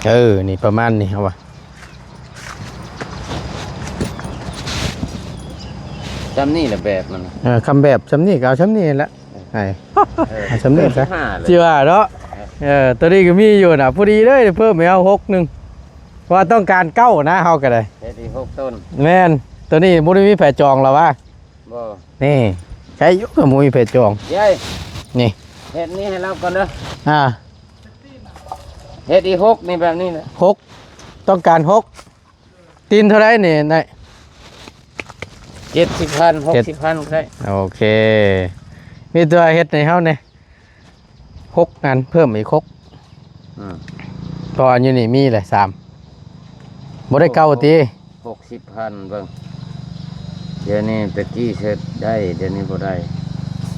ເອີ ນີ້ປະມານນີ້ ເຮົາວ່າ ຊ່ຳນີ້ແຫຼະແບບມັນ ເອີ ຄຳແບບຊ່ຳນີ້ກໍເອົາຊ່ຳນີ້ແຫຼະ ເອີ ໃຫ້ ເອີ ເອົາຊ່ຳນີ້ຊະ ສິບຫ້າເລີຍ ຊິວ່າເນາະ ເອີ ເອີ ໂຕນີ້ກໍມີຢູ່ນະ ພໍດີເລີຍ ເພີ່ມໃຫ້ເຮົາຫົກໜຶ່ງ ເພາະວ່າຕ້ອງການເກົ້ານະ ເຮົາກໍໄດ້ ເຮັດອີກຫົກຕົ້ນ ແມ່ນ ໂຕນີ້ບໍ່ໄດ້ມີໃຜຈອງແລ້ວວະ ບໍ່ ນີ້ ໃຊ້ຢູ່ກໍບໍ່ມີໃຜຈອງ ເຢ້ຍ ນີ້ ເຮັດນີ້ໃຫ້ລາວກ່ອນເດີ ອ່າ ເຮັດອີກຫົກນີ້ ແບບນີ້ແຫຼະ ຫົກ ຕ້ອງການຫົກ ຕີນເທົ່າໃດນີ້ນາຍ? ເຈັດສິບພັນ ເຈັດ ຫົກສິບພັນກໍໄດ້ ໂອເຄ ມີແຕ່ວ່າເຮັດໃຫ້ເຮົາແດ່ ຫົກອັນ ເພີ່ມອີກຫົກ ອືມ ເພາະວ່າຢູ່ນີ້ມີແຫຼະ ສາມ ບໍ່ໄດ້ເກົ່າຕິ? ຫົກສິບພັນເບິ່ງ ດຽວນີ້ຕະກີ້ເຮັດໄດ້ ດຽວນີ້ບໍ່ໄດ້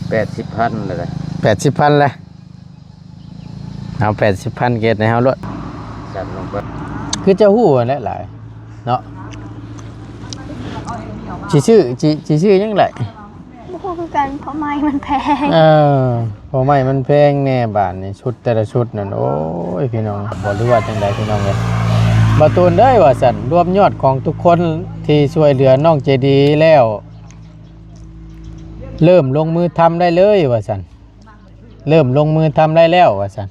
ແປດສິບພັນແລ້ວ ແປດສິບພັນແລ້ວ ເອົາແປດສິບພັນເກັດໃຫ້ເຮົາໂລດ ຈັດລົງໄປ ຄືເຈົ້າຮູ້ຫັ້ນແຫຼະຫຼາຍເນາະ ຊິຊື້ ຊິ ຊິຊື້ຫຍັງຫຼາຍ? ບໍ່ຮູ້ຄືກັນ ເພາະໄມ້ມັນແພງ ເອີ ເພາະໄມ້ມັນແພງແດ່ ບາດນີ້ຊຸດແຕ່ລະຊຸດນັ້ນ ໂອ້ຍ ພີ່ນ້ອງ ບໍ່ຮູ້ວ່າຈັ່ງໃດ ພີ່ນ້ອງເອີຍ ບ່າວຕູນເອີຍ ວ່າຊັ້ນ ລວມຍອດຂອງທຸກຄົນທີ່ຊ່ວຍເຫຼືອນ້ອງໃຈດີແລ້ວ ເລີ່ມລົງມືທຳໄດ້ເລີຍ ວ່າຊັ້ນ ເລີ່ມລົງມືທຳໄດ້ແລ້ວ ວ່າຊັ້ນ.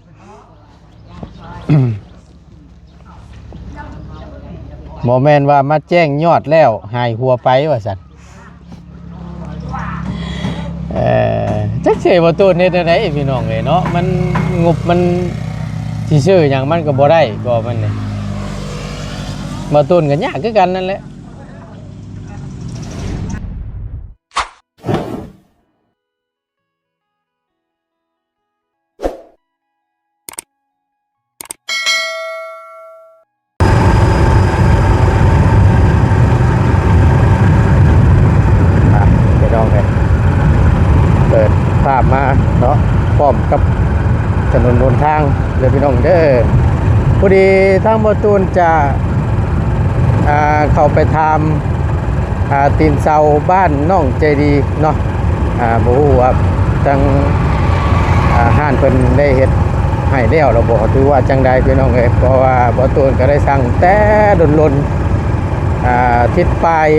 ບໍ່ແມ່ນວ່າມາແຈ້ງຍອດແລ້ວຫາຍຫົວໄປວ່າຊັ້ນ ເອີ ຈັກຊິໃຫ້ບ່າວຕູນເຮັດແນວໃດພີ່ນ້ອງເອີຍເນາະ ມັນ ງົບມັນຊິຊື້ຫຍັງມັນກໍບໍ່ໄດ້ກໍມັນນີ້ ບ່າວຕູນກໍຍາກຄືກັນນັ້ນແຫຼະ. ອ່ະ ພີ່ນ້ອງເອີຍ ເປີດພາບມາເນາະ ພ້ອມກັບຖະໜົນຫົນທາງເດີພີ່ນ້ອງເດີ ພໍດີທາງບ່າວຕູນຈະ ອ່າ ເຂົ້າໄປຖາມ ອ່າ ຕີນເສົາບ້ານນ້ອງໃຈດີເນາະ ອ່າ ບໍ່ຮູ້ວ່າທາງ ອ່າ ຮ້ານເພິ່ນໄດ້ເຮັດໃຫ້ແລ້ວລະບໍ່ ຫຼືວ່າຈັ່ງໃດພີ່ນ້ອງເອີຍ ເພາະວ່າບ່າວຕູນກໍໄດ້ສັ່ງແຕ່ດົນໆ ອ່າ ທິດປາຍ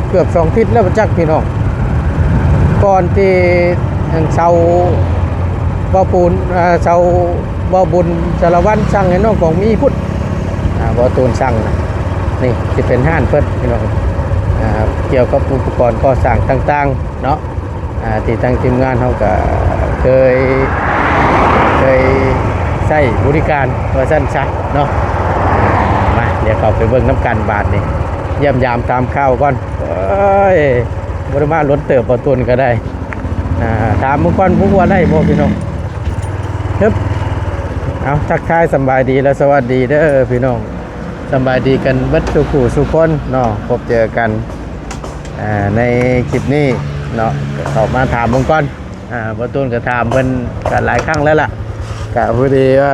ເກືອບສອງທິດແລ້ວບໍ່ຈັກພີ່ນ້ອງ ກ່ອນທີ່ອັນເສົາບ່າວປູນ ອ່າ ເສົາບ່າວບຸນສາລະວັນສັ່ງໃຫ້ນ້ອງກອງມີພຸ້ນ ອ່າ ບ່າວຕູນສັ່ງນະ ນີ້ຊິເປັນຮ້ານເພິ່ນພີ່ນ້ອງ ອ່າ ກ່ຽວກັບອຸປະກອນກໍ່ສ້າງຕ່າງໆເນາະ ອ່າ ທີ່ທາງທີມງານເຮົາກໍເຄີຍ ເຄີຍໃຊ້ບໍລິການວ່າຊັ້ນຊະເນາະ ມາ ດຽວເຂົ້າໄປເບິ່ງນຳກັນບາດນີ້ ຢ້ຽມຢາມຖາມຂ່າວກ່ອນ ໂອ້ຍ ບໍ່ໄດ້ມາດົນເຕີບ ບ່າວຕູນກໍໄດ້ ອ່າ ຖາມເບິ່ງກ່ອນ ບໍ່ຮູ້ວ່າໄດ້ບໍ່ພີ່ນ້ອງ ຮຶບ ເອົາ ທັກທາຍສຳບາຍດີ ແລະ ສະຫວັດດີເດີພີ່ນ້ອງ ສຳບາຍດີກັນເບິດສູ່ຜູ້ສູ່ຄົນເນາະ ພົບເຈີກັນ ອ່າ ໃນຄລິບນີ້ເນາະ ກໍເຂົ້າມາຖາມເບິ່ງກ່ອນ ອ່າ ບ່າວຕູນກໍຖາມເພິ່ນກໍຫຼາຍຄັ້ງແລ້ວລະ ກໍພໍດີວ່າ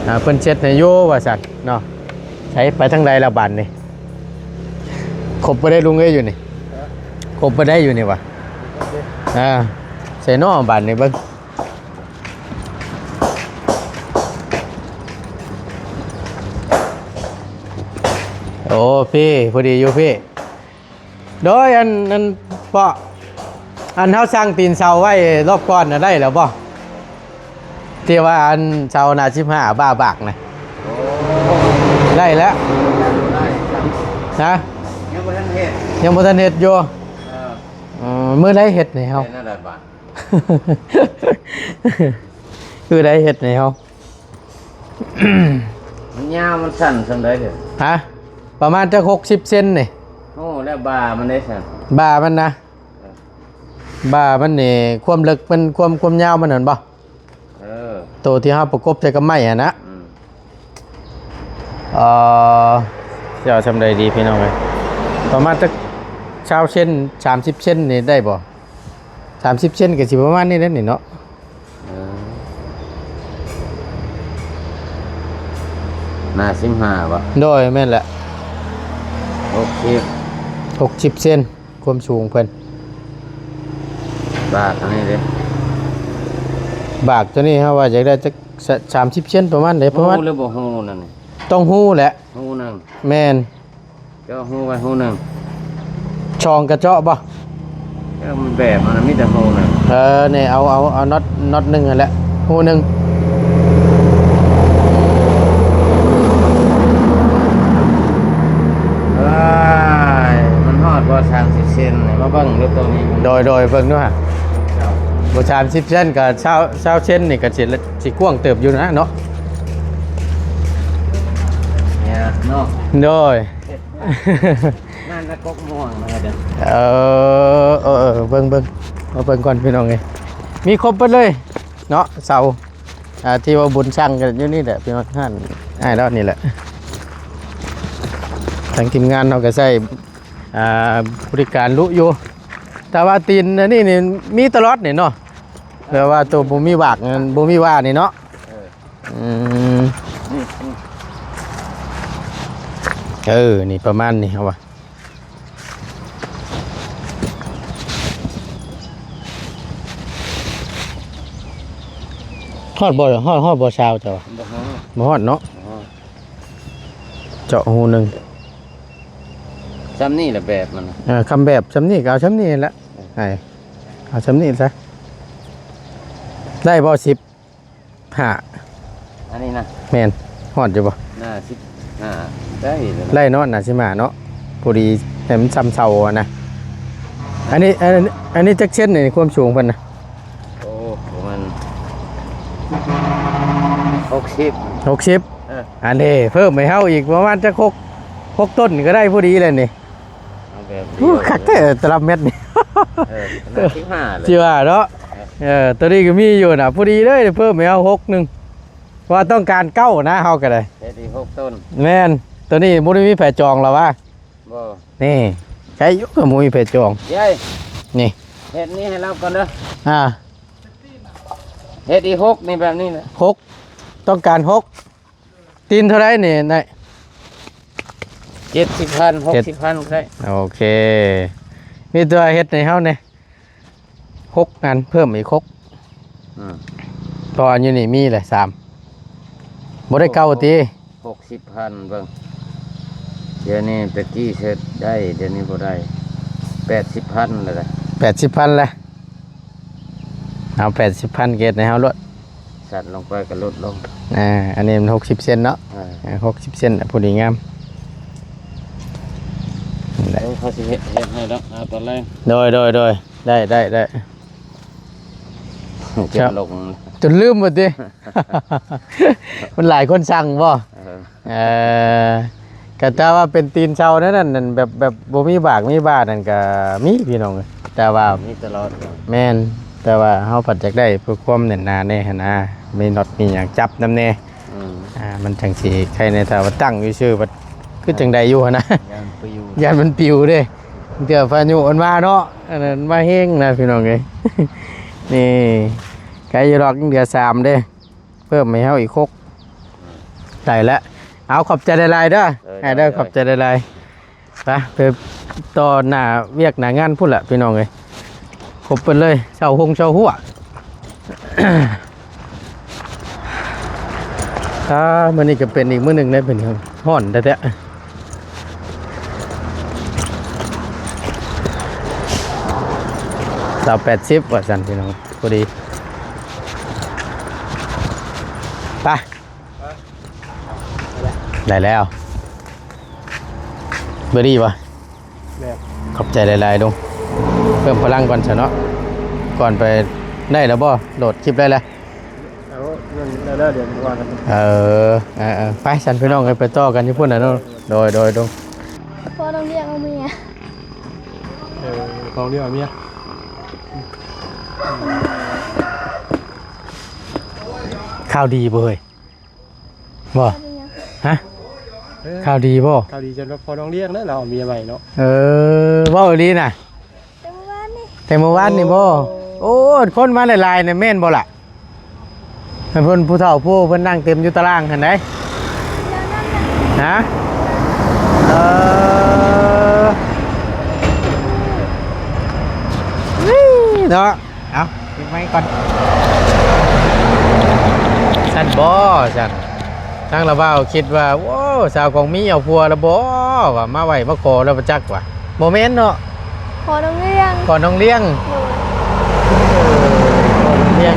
ອ່າ ເພິ່ນເຊັດໃຫ້ຢູ່ວ່າຊັ້ນເນາະ ໃສ ໄປທາງໃດລະບາດນີ້ ຄົບບໍ່ໄດ້ລຸງເອີຍຢູ່ນີ້ ຄົບບໍ່ໄດ້ຢູ່ນີ້ຫວາ ອ່າ ໃສເນາະບາດນີ້ເບິ່ງ ໂອ້ ພີ້ ພໍດີຢູ່ພີ້ ໂດຍ ອັນ ອັນ ເພາະ ອັນເຮົາສັ່ງຕີນເສົາໄວ້ລອບກ່ອນນະ ໄດ້ແລ້ວບໍ່? ທີ່ວ່າອັນເສົາໜ້າສິບຫ້າ ບ້າບາກນະ ໂອ້ ໄດ້ແລ້ວ ໄດ້ ຮະ? ຍັງບໍ່ທັນເຮັດ ຍັງບໍ່ທັນເຮັດຢູ່ ເອີ ເອີ ມື້ໃດເຮັດໃຫ້ເຮົາ ເຮັດແນວໃດບາດ? ຄືໄດ້ເຮັດໃຫ້ເຮົາ ມັນຍາວມັນສັ້ນສ່ຳໃດເດີ? ຮະ? ປະມານຈັກຫົກສິບເຊັນນີ້. ໂອ້ ແລ້ວບ່າມັນເດ້ຊັ້ນ? ບ່າມັນນະ? ເອີ ບ່າມັນນີ້ ຄວາມເລິກມັນ ຄວາມ ຄວາມຍາວມັນຫັ້ນບໍ່? ເອີ ໂຕທີ່ເຮົາປະກົບໃສ່ກັບໄມ້ຫັ້ນນະ? ອືມ ເອີ ຊິເອົາສ່ຳໃດດີພີ່ນ້ອງເອີຍ? ປະມານຈັກຊາວເຊັນ ສາມສິບເຊັນນີ້ໄດ້ບໍ່? ສາມສິບເຊັນກໍຊິປະມານນີ້ແຫຼະນີ້ເນາະ. ເອີ ໜ້າສິບຫ້າບໍ່? ໂດຍ ແມ່ນແຫຼະ ຫົກສິບ ຫົກສິບເຊັນ ຄວາມສູງເພິ່ນ. ບາດອັນນີ້ເດ້ ບາກໂຕນີ້ເຮົາວ່າຢາກໄດ້ຈັກສາມສິບເຊັນປະມານໃດ ປະມານ ຮູ້ຫຼືບໍ່ຮູ້ນັ້ນ? ຕ້ອງຮູ້ແຫຼະ ຮູ້ໜຶ່ງ ແມ່ນ ເຈາະຮູໄວ້ຮູໜຶ່ງ ຊ່ອງກະເຈາະບໍ່? ເອີ ມັນແບບມັນມີແຕ່ຮູໜຶ່ງ ເອີ ນີ້ເອົາ ເອົາ ເອົານັອດ ນັອດໜຶ່ງຫັ້ນແຫຼະ ຮູໜຶ່ງ ເອີຍ ມັນຮອດບໍ່ສາມສິບເຊັນນີ້ ມາເບິ່ງດູໂຕນີ້ ໂດຍ ໂດຍ ເບິ່ງດູຫາ ບໍ່ສາມສິບເຊັນກະຊາວ ຊາວເຊັນນີ້ກະຊິ ຊິກວ້າງເຕີບຢູ່ນະເນາະ ເນຍເນາະ ໂດຍ ນັ້ນນະ ກົກມ່ວງນະ ເອີ ເອີ ເອີ ເບິ່ງ ເບິ່ງ ມາເບິ່ງກ່ອນພີ່ນ້ອງເອີຍ ມີຄົບເບິດເລີຍເນາະ ເສົາ ອ່າ ທີ່ວ່າບຸນສັ່ງກັນຢູ່ນີ້ແຫຼະ ພີ່ນ້ອງ ຮ້ານອ້າຍລາວນີ້ແຫຼະ ທາງທີມງານເຮົາກໍໃຊ້ ອ່າ ບໍລິການລຸຢູ່ ແຕ່ວ່າຕີນອັນນີ້ນີ້ມີຕະຫຼອດນີ້ເນາະ ແບບວ່າໂຕບໍ່ມີຫວາກ ບໍ່ມີຫວ້ານີ້ເນາະ ເອີ ອືມ ນີ້ ນີ້ ເອີ ນີ້ປະມານນີ້ເຮົາວ່າ ຮອດບໍ່ ຮອດ ຮອດບໍ່ຊາວເຈົ້າວ່າ? ບໍ່ຮອດ ບໍ່ຮອດເນາະ ບໍ່ຮອດ ເຈາະຮູໜຶ່ງ ຊ່ຳນີ້ແຫຼະແບບມັນນະ ເອີ ຄຳແບບຊ່ຳນີ້ກໍເອົາຊ່ຳນີ້ແຫຼະ ເອີ ໃຫ້ ເອົາຊ່ຳນີ້ຊະ ໄດ້ບໍ່ ສິບ ຫ້າ ອັນນີ້ນະ ແມ່ນ ຮອດຢູ່ບໍ່? ໜ້າສິບຫ້າ ໄດ້ແລ້ວນະ ໄດ້ເນາະ ໜ້າສິບຫ້າເນາະ ພໍດີໃຫ້ມັນຊ່ຳເສົາຫັ້ນນະ ອັນນີ້ ອັນ ອັນນີ້ຈັກເຊັນນີ້ ຄວາມສູງເພິ່ນນະ? ໂອ້ ປະມານຫົກສິບ ຫົກສິບ ເອີ ອັນນີ້ເພີ່ມໃຫ້ເຮົາອີກປະມານຈັກຫົກ ຫົກຕົ້ນກໍໄດ້ພໍດີແລ້ວນີ້. ເອົາແບບດຽວ ໂອ້ ຄັກແທ້ຕະລັບແມັດນີ້ ເອີ ໜ້າສິບຫ້າເລີຍ ຊິວ່າເນາະ ເອີ ເອີ ໂຕນີ້ກໍມີຢູ່ນະ ພໍດີເລີຍ ເພີ່ມໃຫ້ເຮົາຫົກໜຶ່ງ ເພາະວ່າຕ້ອງການເກົ້ານະ ເຮົາກໍໄດ້ ເຮັດອີກຫົກຕົ້ນ ແມ່ນ ໂຕນີ້ບໍ່ໄດ້ມີໃຜຈອງແລ້ວວະ ບໍ່ ນີ້ ໃຊ້ຢູ່ກໍບໍ່ມີໃຜຈອງ ເຢ້ຍ ນີ້ ເຮັດນີ້ໃຫ້ລາວກ່ອນເດີ ອ່າ ເຮັດອີກຫົກນີ້ ແບບນີ້ນະ ຫົກ ຕ້ອງການຫົກ ຕີນເທົ່າໃດນີ້ນາຍ? ເຈັດສິບພັນ ເຈັດ ຫົກສິບພັນກໍໄດ້ ໂອເຄ ມີແຕ່ວ່າເຮັດໃຫ້ເຮົາແດ່ ຫົກອັນ ເພີ່ມອີກຫົກ ອືມ ເພາະວ່າຢູ່ນີ້ມີແຫຼະ ສາມ ບໍ່ໄດ້ເກົ່າຕິ? ຫົກສິບພັນເບິ່ງ ດຽວນີ້ແຕ່ກີ້ເຮັດໄດ້ ດຽວນີ້ບໍ່ໄດ້ ແປດສິບພັນແລ້ວ ແປດສິບພັນແລ້ວ ເອົາແປດສິບພັນເກັດໃຫ້ເຮົາໂລດ ສັດລົງໄປກໍຫຼຸດລົງ ອ່າ ອັນນີ້ມັນຫົກສິບເຊັນເນາະ ເອີ ຫົກສິບເຊັນ ພໍດີງາມ ເອີ ເຂົາຊິເຮັດ ເຮັດໃຫ້ດອກ ເອົາຕອນແລງ ໂດຍ ໂດຍ ໂດຍ ໄດ້ ໄດ້ ໄດ້ ຈົນລົງ ຈົນລືມໝົດຕິ ມັນຫຼາຍຄົນສັ່ງບໍ່? ເອີ ເອີ ກໍຖ້າວ່າເປັນຕີນເສົານັ້ນ ແບບ ແບບບໍ່ມີຫວາກມີຫວ້ານັ້ນກໍມີພີ່ນ້ອງ ແຕ່ວ່າມີຕະຫຼອດ ແມ່ນ ແຕ່ວ່າເຮົາພັດຢາກໄດ້ເພື່ອຄວາມແໜ້ນໜາແດ່ຫັ້ນນະ ມີນັອດມີຫຍັງຈັບນຳແດ່ ອືມ ອ່າ ມັນຈັ່ງຊິໄຄແດ່ ຖ້າວ່າຕັ້ງຢູ່ຊື່ ບັດຄືຈັ່ງໃດຢູ່ຫັ້ນນະ ຢ້ານມັນປິວ ຢ້ານມັນປິວເດ້ ເທື່ອພາຍຸມັນມາເນາະ ອັນນັ້ນມາແຮງນະພີ່ນ້ອງເອີຍ ນີ້ ໄກຢູ່ດອກ ຍັງເຫຼືອສາມເດ້ ເພີ່ມໃຫ້ເຮົາອີກຫົກ ໄດ້ແລ້ວ ເອົາ ຂອບໃຈຫຼາຍໆເດີ ເອີ ເດີ ເດີ ຂອບໃຈຫຼາຍໆ ໄປ ໄປຕໍ່ໜ້າວຽກໜ້າງານພຸ້ນແຫຼະພີ່ນ້ອງເອີຍ ຄົບເບິດເລີຍ ເສົາຫົງເສົາຮົ້ວ ອ່າ ມື້ນີ້ກໍເປັນອີກມື້ໜຶ່ງເດ້ ເປັນຮ້ອນແທ້ໆ ຊາວແປດສິບ ວ່າຊັ້ນພີ່ນ້ອງ ພໍດີ ໄປ ໄດ້ແລ້ວ ເບີດີ້ບໍ່? ແມ່ນ ຂອບໃຈຫຼາຍໆ ລຸງ ເພີ່ມພະລັງກ່ອນຊະເນາະ ກ່ອນໄປ ໄດ້ແລ້ວບໍ່? ໂຫຼດຄລິບໄດ້ແລ້ວ? ເອົາ ນັ້ນໄດ້ແລ້ວ ດຽວວ່າກັນ ເອີ ເອີ ເອີ ໄປຊັ້ນພີ່ນ້ອງເອີຍ ໄປຕໍ່ກັນຢູ່ພຸ້ນນະເນາະ ໂດຍ ໂດຍ ລຸງ ພໍ່ຕ້ອງລ້ຽງເອົາເມຍ ເອີ ຕ້ອງລ້ຽງເອົາເມຍ ຂ່າວດີບໍ່ເຮີ້ຍ? ບໍ່ ເປັນຫຍັງ? ຮະ? ເອີ ຂ່າວດີບໍ່? ຂ່າວດີສຳລັບພໍ່ນ້ອງລ້ຽງເດີ ລາວເອົາເມຍໃໝ່ເນາະ ເອີ ເວົ້າອີ່ຫຼີນະ ແຕ່ມື້ວານນີ້ ແຕ່ມື້ວານນີ້ບໍ່? ໂອ້ ໂອ້ ຄົນມາຫຼາຍໆນະ ແມ່ນບໍ່ລະ? ເພິ່ນຜູ້ເຖົ້າຜູ້ເພິ່ນນັ່ງເຕັມຢູ່ຕາລ່າງຫັ້ນໃດ ຮະ? ເອີ ເນາະ ເອົາ ປິດໄມກ່ອນ ບໍ່ຊັ້ນ ທາງລາວບ່າວຄິດວ່າ ໂອ້ ສາວກອງມີເອົາຜົວແລ້ວບໍ່ ວ່າມາໄຫວ້ມາຂໍແລ້ວບໍ່ຈັກວ່າ ບໍ່ແມ່ນເນາະ ພໍ່ນ້ອງລ້ຽງ ພໍ່ນ້ອງລ້ຽງ ໂດຍ ເອີ ພໍ່ນ້ອງລ້ຽງ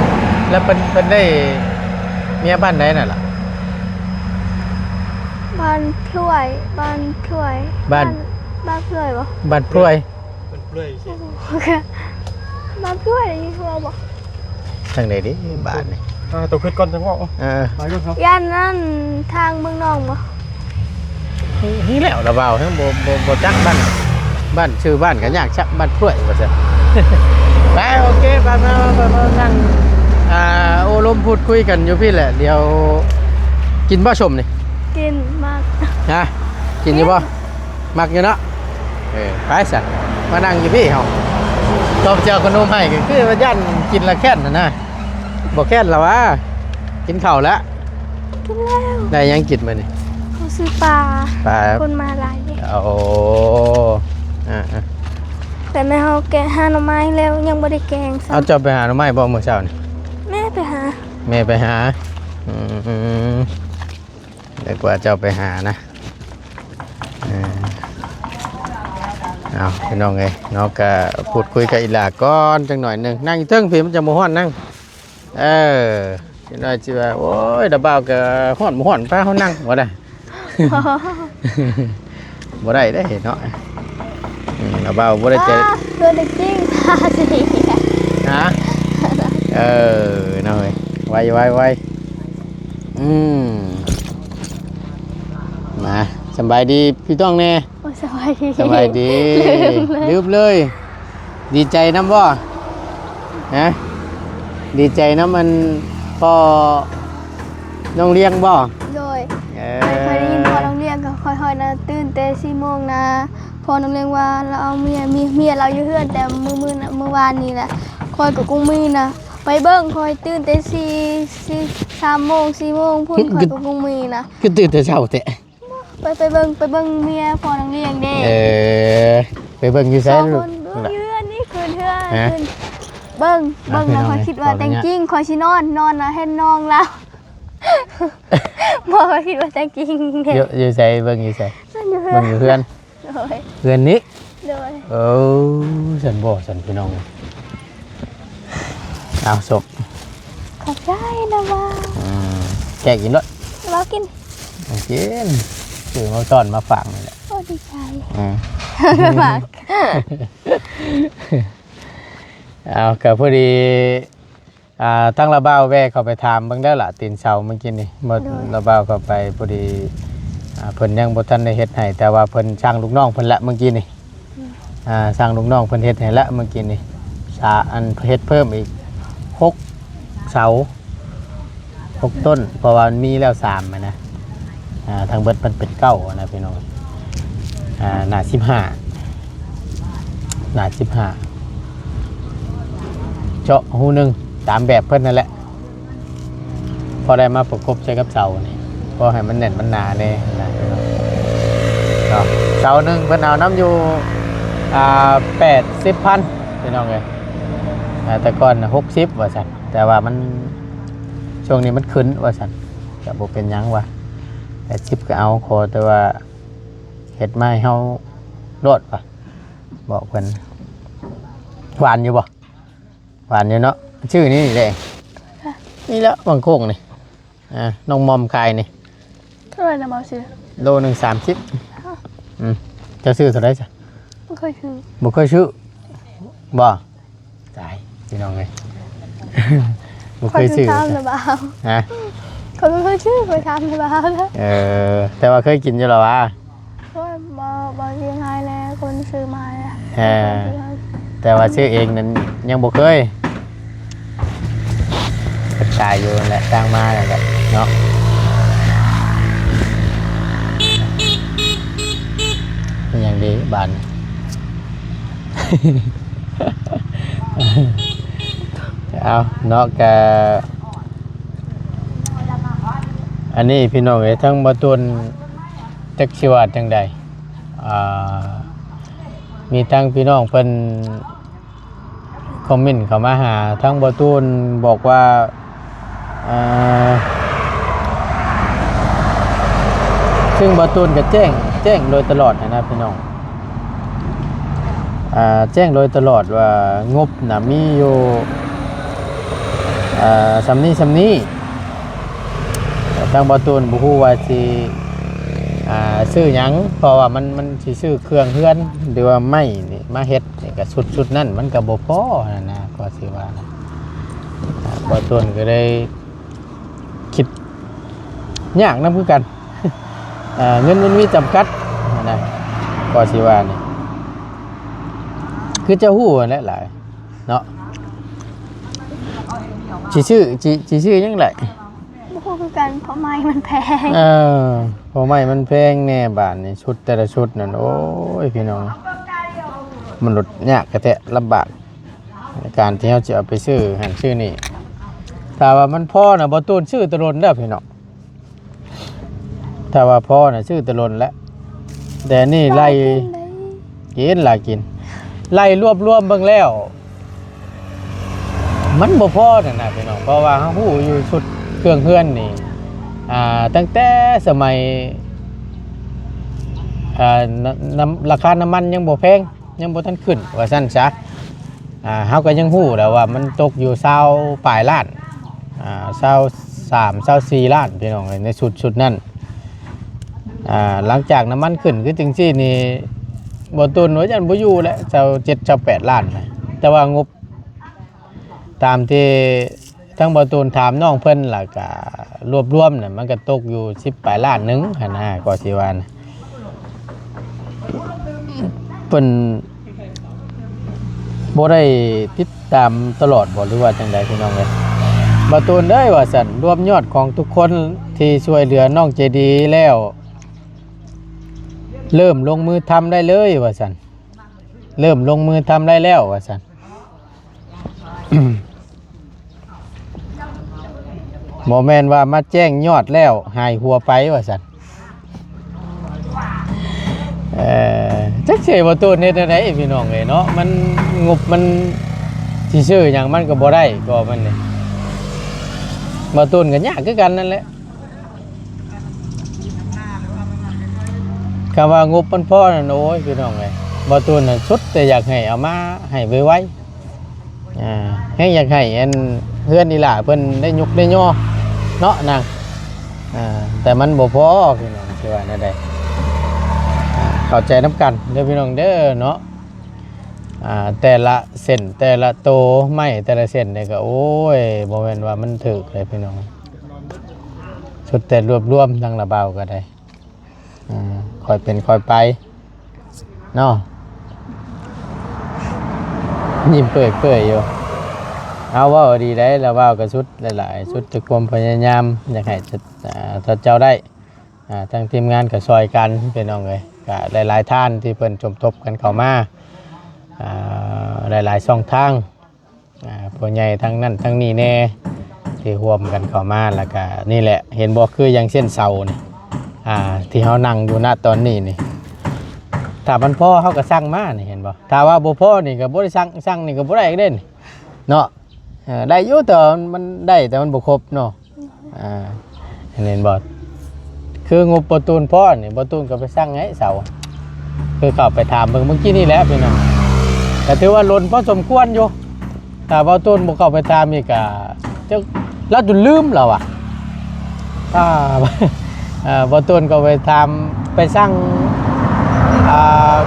ແລ້ວເພິ່ນ ເພິ່ນໄດ້ເມຍບ້ານໃດນັ້ນລະ? ບ້ານພລວຍ ບ້ານພລວຍ ບ້ານ ບ້ານ ບ້ານພລວຍບໍ່? ບ້ານພລວຍ ເພິ່ນເປື່ອຍຊິ ມາເພື່ອໄດ້ຍິນເທື່ອບໍ່? ທາງໃດເດ້ບາດນີ້? ອ່າ ໂຕຄຶດກ່ອນຈັ່ງເວົ້າ ເອີ ໄປກ່ອນເຮົາ ຢ້ານນັ້ນທາງເມືອງນອງບໍ່? ນີ້ແຫຼະລະເວົ້າ ຍັງບໍ່ ບໍ່ ບໍ່ຈັກບ້ານ ບ້ານ ຊື່ບ້ານກໍຍາກຊະ ບ້ານພລວຍວ່າຊັ້ນ ໄປ ໂອເຄ ໄປ ໄປ ໄປ ໄປ ໄປ ນັ່ງ ອ່າ ໂອ້ລົມພູດຄຸຍກັນຢູ່ພີ້ແຫຼະ ດຽວ ກິນບໍ່ສົ້ມນີ້? ກິນ ມັກ ຮະ ກິນຢູ່ບໍ່? ມັກຢູ່ເນາະ ເອີ ໄປຊັ້ນ ມານັ່ງຢູ່ພີ້ເຮົາ ຕອບເຈົ້າຂະໜົມໃຫ້ ກໍຄືວ່າຢ້ານກິນລະແຄ້ນຫັ້ນນະ ບໍ່ແຄ້ນລະຫວາ ກິນເຂົ້າແລ້ວ ກິນແລ້ວ ໄດ້ຫຍັງກິນມື້ນີ້? ເຮົາຊື້ປາ ປາ ຄົນມາຫຼາຍເດ້ ໂອ້ ອ່າໆ ແຕ່ແມ່ເຮົາແກະຫາໜໍ່ໄມ້ແລ້ວ ຍັງບໍ່ໄດ້ແກງຊ້ຳ ເອົາ ເຈົ້າໄປຫາໜໍ່ໄມ້ບໍ່ມື້ເຊົ້ານີ້? ແມ່ໄປຫາ ແມ່ໄປຫາ ອືມ ນຶກວ່າເຈົ້າໄປຫານະ ເອີ ເອົາ ພີ່ນ້ອງເອີຍເນາະ ກະພູດຄຸຍກັບອີ່ຫຼ້າກ່ອນຈັກໜ້ອຍໜຶ່ງ ນັ່ງຢູ່ເທິງພີ້ ມັນຈະບໍ່ຮ້ອນນັ່ງ ເອີ ຈັກໜ້ອຍຊິວ່າ ໂອ້ຍ ລະບ່າວກະຮ້ອນບໍ່ຮ້ອນ ພາເຮົານັ່ງບໍ່ໄດ້ ບໍ່ໄດ້ເດ້ເນາະ ອືມ ລະບ່າວບໍ່ໄດ້ໃຈ ອ້າ ເພື່ອໄດ້ກິນ ທາຊິ ຮະ ເອີ ເນາະເອີຍ ໄວໆໆ ອືມ ມາ ສະບາຍດີພີ່ນ້ອງແດ່ ໂອ້ຍ ສະບາຍດີ ສະບາຍດີ ລືມເລີຍ ລືມເລີຍ ດີໃຈນຳບໍ່? ຮະ ດີໃຈນຳອັນພໍ່ນ້ອງລ້ຽງບໍ່? ໂດຍ ເອີ ຂ້ອຍໄດ້ຍິນພໍ່ນ້ອງລ້ຽງ ກໍຂ້ອຍຮອດນະ ຕື່ນແຕ່ສີ່ໂມງນະ ພໍ່ນ້ອງລ້ຽງວ່າລາວເອົາເມຍ ເມຍ ເມຍລາວຢູ່ເຮືອນ ແຕ່ມື້ ມື້ ມື້ວານນີ້ນະ ຂ້ອຍກໍກຸງມີນະ ໄປເບິ່ງ ຂ້ອຍຕື່ນແຕ່ສີ່ ສີ່ ສາມໂມງ ສີ່ໂມງພຸ້ນ ຂ້ອຍກໍກຸງມີນະ ຄືຕື່ນແຕ່ເຊົ້າແທ້ ໄປ ໄປເບິ່ງ ໄປເບິ່ງເມຍພໍ່ນ້ອງລ້ຽງເດ້ ເອີ ໄປເບິ່ງຢູ່ໃສ? ສອງຄົນ ລູກ ຢູ່ເຮືອນນີ້ ຂຶ້ນເຮືອນ ຮະ? ຂຶ້ນ ເບິ່ງ ອ່ະ ເບິ່ງແລ້ວ ພີ່ນ້ອງ ຂ້ອຍຄິດວ່າແຕ່ງຈິງ ຂໍອະນຸຍາດ ຂ້ອຍຊິນອນ ນອນນະ ເຫັນນ້ອງລາວ ບໍ່ ຂ້ອຍຄິດວ່າແຕ່ງຈິງເດ້ ຢູ່ ຢູ່ໃສ? ເບິ່ງຢູ່ໃສ? ນອນຢູ່ເຮືອນ ເບິ່ງຢູ່ເຮືອນ ໂດຍ ເຮືອນນີ້ ໂດຍ ເອີ ຊັ້ນບໍ່ຊັ້ນ ພີ່ນ້ອງ ເອົາສົບ ຂອບໃຈນະວ່າ ອືມ ແກະກິນໂລດ ເອົາກິນ ກິນ ຊື້ມາຕ້ອນມາຝາກນີ້ແຫຼະ ໂອ້ ດີໃຈ ອືມ ມາກ ເອົາ ກໍພໍດີ ອ່າ ທາງລາວບ່າວແວ່ເຂົ້າໄປຖາມເບິ່ງເດີລະ ຕີນເສົາມື້ກີ້ນີ້ ບໍ່ ໂດຍ ລາວບ່າວເຂົ້າໄປພໍດີ ອ່າ ເພິ່ນຍັງບໍ່ທັນໄດ້ເຮັດໃຫ້ ແຕ່ວ່າເພິ່ນສັ່ງລູກນ້ອງເພິ່ນລະມື້ກີ້ນີ້ ອືມ ອ່າ ສັ່ງລູກນ້ອງເພິ່ນເຮັດໃຫ້ລະມື້ກີ້ນີ້ ສາ ອັນ ເຮັດເພີ່ມອີກຫົກເສົາ ຫົກຕົ້ນ ເພາະວ່າມັນມີແລ້ວສາມຫັ້ນນະ ອ່າ ທັງເບິດມັນເປັນເກົ້າຫັ້ນນະພີ່ນ້ອງ ອ່າ ໜ້າສິບຫ້າ ໜ້າສິບຫ້າ ເຈາະຮູໜຶ່ງ ຕາມແບບເພິ່ນນັ້ນແຫຼະ ພໍໄດ້ມາປະກົບໃສ່ກັບເສົານີ້ ພໍໃຫ້ມັນແໜ້ນມັນໜາແດ່ຫັ້ນນະ ເນາະ ເສົາໜຶ່ງເພິ່ນເອົານຳຢູ່ ອ່າ ແປດສິບພັນ ພີ່ນ້ອງເອີຍ ອ່າ ແຕ່ກ່ອນຫົກສິບວ່າຊັ້ນ ແຕ່ວ່າມັນ ຊ່ວງນີ້ມັນຂຶ້ນວ່າຊັ້ນ ກະບໍ່ເປັນຫຍັງວ່າ ແປດສິບກໍເອົາ ຂໍແຕ່ວ່າເຮັດມາໃຫ້ເຮົາໂລດວ່າ ບອກເພິ່ນ ຫວານຢູ່ບໍ່? ຫວານຢູ່ເນາະ ຊື້ນີ້ແຫຼະ ນີ້ແຫຼະ ບາງໂຄ້ງນີ້ ອ່າ ນ້ອງມອມຂາຍນີ້ ເທົ່າໃດນະ ບໍ່ຊື້? ໂລໜຶ່ງສາມສິບ ຮະ ອືມ ເຈົ້າຊື້ເທົ່າໃດຊະ? ບໍ່ເຄີຍຊື້ ບໍ່ເຄີຍຊື້ ບໍ່? ຕາຍ ພີ່ນ້ອງເອີຍ ບໍ່ເຄີຍຊື້ ຂ້ອຍຄືຖາມລະບ່າວ ຮະ ຂ້ອຍບໍ່ເຄີຍຊື້ ຂ້ອຍຖາມລະບ່າວ ເອີ ແຕ່ວ່າເຄີຍກິນຢູ່ລະຫວາ? ໂອ້ຍ ບໍ່ ບໍ່ຊື້ໃຫ້ແລ້ວ ຄົນຊື້ມາແລ້ວ ເອີ ແຕ່ວ່າຊື້ເອງນັ້ນຍັງບໍ່ເຄີຍ ເພິ່ນຂາຍຢູ່ນັ້ນແຫຼະ ທາງມານັ້ນແຫຼະເນາະ ເປັນຫຍັງເດບາດນີ້? ເອົາເນາະ ກະ ອັນນີ້ພີ່ນ້ອງເອີຍ ທາງບ່າວຕູນຈັກຊິວ່າຈັ່ງໃດ ອ່າ ມີທັງພີ່ນ້ອງເພິ່ນຄອມເມັນເຂົ້າມາຫາທາງບ່າວຕູນ ບອກວ່າ ເອີ ຊຶ່ງບ່າວຕູນກໍແຈ້ງ ແຈ້ງໂດຍຕະຫຼອດຫັ້ນນະພີ່ນ້ອງ ອ່າ ແຈ້ງໂດຍຕະຫຼອດວ່າງົບນະມີຢູ່ ອ່າ ສ່ຳນີ້ສ່ຳນີ້ ທາງບ່າວຕູນບໍ່ຮູ້ວ່າຊິ ອ່າ ຊື້ຫຍັງ ເພາະວ່າມັນ ມັນຊິຊື້ເຄື່ອງເຮືອນ ຫຼືວ່າໄມ້ນີ້ມາເຮັດນີ້ ກໍຊຸດ ຊຸດນັ້ນມັນກໍບໍ່ພໍຫັ້ນນະ ກໍຊິວ່ານະ ອ່າ ບ່າວຕູນກໍເລີຍຄິດຍາກນຳຄືກັນ ອ່າ ເງິນມັນມີຈຳກັດຫັ້ນນະ ກໍຊິວ່ານີ້ ຄືຈະຮູ້ຫັ້ນແຫຼະຫຼາຍເນາະ ຊິຊື້ ຊິ ຊິຊື້ຫຍັງຫຼາຍ ບໍ່ຮູ້ຄືກັນ ເພາະໄມ້ມັນແພງ ເອີ ເພາະໄມ້ມັນແພງແດ່ ບາດນີ້ຊຸດແຕ່ລະຊຸດນັ້ນ ໂອ້ຍ ພີ່ນ້ອງ ມະນຸດຍາກແທ້ໆ ລຳບາກ ໃນການທີ່ເຮົາຊິເອົາໄປຊື້ຫັ້ນຊື້ນີ້ ຖ້າວ່າມັນພໍນະ ບ່າວຕູນຊື້ແຕ່ດົນແລ້ວ ພີ່ນ້ອງ ຖ້າວ່າພໍນະ ຊື້ແຕ່ດົນແລ້ວ ແຕ່ນີ້ໄລ່ ກິນ ລາວກິນ ໄລ່ລວບລວມເບິ່ງແລ້ວ ມັນບໍ່ພໍນັ້ນນະພີ່ນ້ອງ ເພາະວ່າເຮົາຮູ້ຢູ່ຊຸດເຄື່ອງເຮືອນນີ້ ອ່າ ຕັ້ງແຕ່ສະໄໝ ອ່າ ນ- ນຳ ລາຄານ້ຳມັນຍັງບໍ່ແພງ ຍັງບໍ່ທັນຂຶ້ນວ່າຊັ້ນຊະ ອ່າ ເຮົາກໍຍັງຮູ້ແຫຼະວ່າມັນຕົກຢູ່ຊາວປາຍລ້ານ ອ່າ ຊາວສາມ ຊາວສີ່ລ້ານ ພີ່ນ້ອງເອີຍ ໃນຊຸດ ຊຸດນັ້ນ ອ່າ ຫຼັງຈາກນ້ຳມັນຂຶ້ນຄືຈັ່ງຊີ້ນີ້ ບ່າວຕູນວ່າຢ້ານບໍ່ຢູ່ແຫຼະ ຊາວເຈັດ ຊາວແປດລ້ານນະ ແຕ່ວ່າງົບ ຕາມທີ່ທາງບ່າວຕູນຖາມນ້ອງເພິ່ນ ແລ້ວກະລວບລວມນະ ມັນກະຕົກຢູ່ສິບປາຍລ້ານໜຶ່ງຫັ້ນນະ ກໍຊິວ່ານະ ເພິ່ນບໍ່ໄດ້ຕິດຕາມຕະຫຼອດບໍ ຫຼືວ່າຈັ່ງໃດພີ່ນ້ອງເອີຍ? ບ່າວຕູນເອີຍ ວ່າຊັ້ນ ລວມຍອດຂອງທຸກຄົນທີ່ຊ່ວຍເຫຼືອນ້ອງໃຈດີແລ້ວ ເລີ່ມລົງມືທຳໄດ້ເລີຍ ວ່າຊັ້ນ ເລີ່ມລົງມືທຳໄດ້ແລ້ວ ວ່າຊັ້ນ. ບໍ່ແມ່ນວ່າມາແຈ້ງຍອດແລ້ວຫາຍຫົວໄປວ່າຊັ້ນ. ເອີ ຈັກຊິໃຫ້ບ່າວຕູນເຮັດແນວໃດພີ່ນ້ອງເອີຍເນາະ, ມັນ ງົບມັນຊິຊື້ຫຍັງມັນກໍບໍ່ໄດ້ ກໍມັນນີ້ ບ່າວຕູນກໍຍາກຄືກັນນັ້ນແຫຼະ. ຄຳວ່າງົບມັນພໍນັ້ນ ໂອ້ຍ ພີ່ນ້ອງເອີຍ ບ່າວຕູນນັ້ນສຸດແຕ່ຢາກໃຫ້ເອົາມາໃຫ້ໄວໆ ອ່າ ແຮງຢາກໃຫ້ອັນເຮືອນອີ່ຫຼ້າເພິ່ນໄດ້ຍົກໄດ້ຍໍເນາະນາງ ອ່າ ແຕ່ມັນບໍ່ພໍພີ່ນ້ອງ ຊິວ່າແນວໃດ ອ່າ ເຂົ້າໃຈນຳກັນເດີພີ່ນ້ອງເດີເນາະ. ອ່າ ແຕ່ລະເສັ້ນ ແຕ່ລະໂຕໄມ້ ແຕ່ລະເສັ້ນນີ້ກໍ ໂອ້ຍ ບໍ່ແມ່ນວ່າມັນຖືກເດ້ພີ່ນ້ອງ. ສຸດແຕ່ລວບລວມທັງລະບ່າວກໍໄດ້ ອ່າ ຄ່ອຍເປັນຄ່ອຍໄປເນາະ. ຍິ້ມເປື່ອຍໆຢູ່ ເອົາ ເວົ້າດີໄດ໋ ລະບ່າວກໍສຸດຫຼາຍໆ ສຸດແຕ່ຄວາມພະຍາຍາມ ຢາກໃຫ້ ອ່າ ເຈົ້າໄດ້ ອ່າ ທາງທີມງານກໍຊ່ອຍກັນພີ່ນ້ອງເອີຍ ກໍຫຼາຍໆທ່ານທີ່ເພິ່ນສົມທົບກັນເຂົ້າມາ ອ່າ ຫຼາຍໆຊ່ອງທາງ ອ່າ ຜູ້ໃຫຍ່ທາງນັ້ນທາງນີ້ແດ່ ທີ່ຮ່ວມກັນເຂົ້າມາ ແລ້ວກະນີ້ແຫຼະ ເຫັນບໍ່ ຄືຢ່າງເຊັ່ນເສົານີ້ ອ່າ ທີ່ເຮົານັ່ງຢູ່ນະຕອນນີ້ນີ້ ຖ້າມັນພໍເຮົາກໍສັ່ງມານີ້ ເຫັນບໍ່? ຖ້າວ່າບໍ່ພໍນີ້ກໍບໍ່ໄດ້ສັ່ງ ສັ່ງນີ້ກໍບໍ່ໄດ້ເດ້ນີ້ເນາະ. ເອີ ໄດ້ຢູ່ ແຕ່ວ່າມັນໄດ້ ແຕ່ມັນບໍ່ຄົບເນາະ. ອ່າ ເຫັນບໍ່ ຄືງົບບ່າວຕູນພໍນີ້ ບ່າວຕູນກໍໄປສັ່ງໃຫ້ເສົາ ຄືເຂົ້າໄປຖາມເບິ່ງເມື່ອກີ້ນີ້ແຫຼະພີ່ນ້ອງ ກໍຖືວ່າລົ້ນພໍສົມຄວນຢູ່. ຖ້າບ່າວຕູນບໍ່ເຂົ້າໄປຖາມອີກ ກໍຈັກລາວຈົນລືມແລ້ວວ່າ ອ່າ ເອີ ບ່າວຕູນກໍໄປຖາມ ໄປສັ່ງ ອ່າ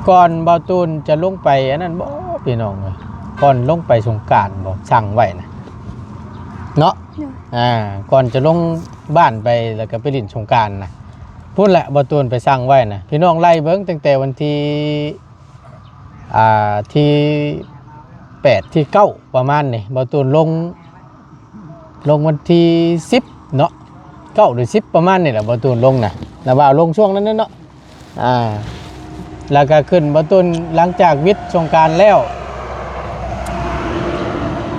ກ່ອນບ່າວຕູນຈະລົງໄປອັນນັ້ນບໍພີ່ນ້ອງເອີຍ ກ່ອນລົງໄປສົງການບໍ ສັ່ງໄວ້ນະເນາະ. ໂດຍ ອ່າ ກ່ອນຈະລົງບ້ານໄປ ແລ້ວກໍໄປຫຼິ້ນສົງການນະ ພຸ້ນແຫຼະ ບ່າວຕູນໄປສັ່ງໄວ້ນະ ພີ່ນ້ອງໄລ່ເບິ່ງ ຕັ້ງແຕ່ວັນທີ ອ່າ ທີແປດ ທີເກົ້າ ປະມານນີ້ ບ່າວຕູນລົງ ລົງວັນທີສິບເນາະ ເກົ້າ ຫຼື ສິບ ປະມານນີ້ແຫຼະ ບ່າວຕູນລົງນະ ລະບ່າວລົງຊ່ວງນັ້ນເນາະ. ອ່າ ແລ້ວກໍຂຶ້ນ ບ່າວຕູນ ຫຼັງຈາກວິດສົງການແລ້ວ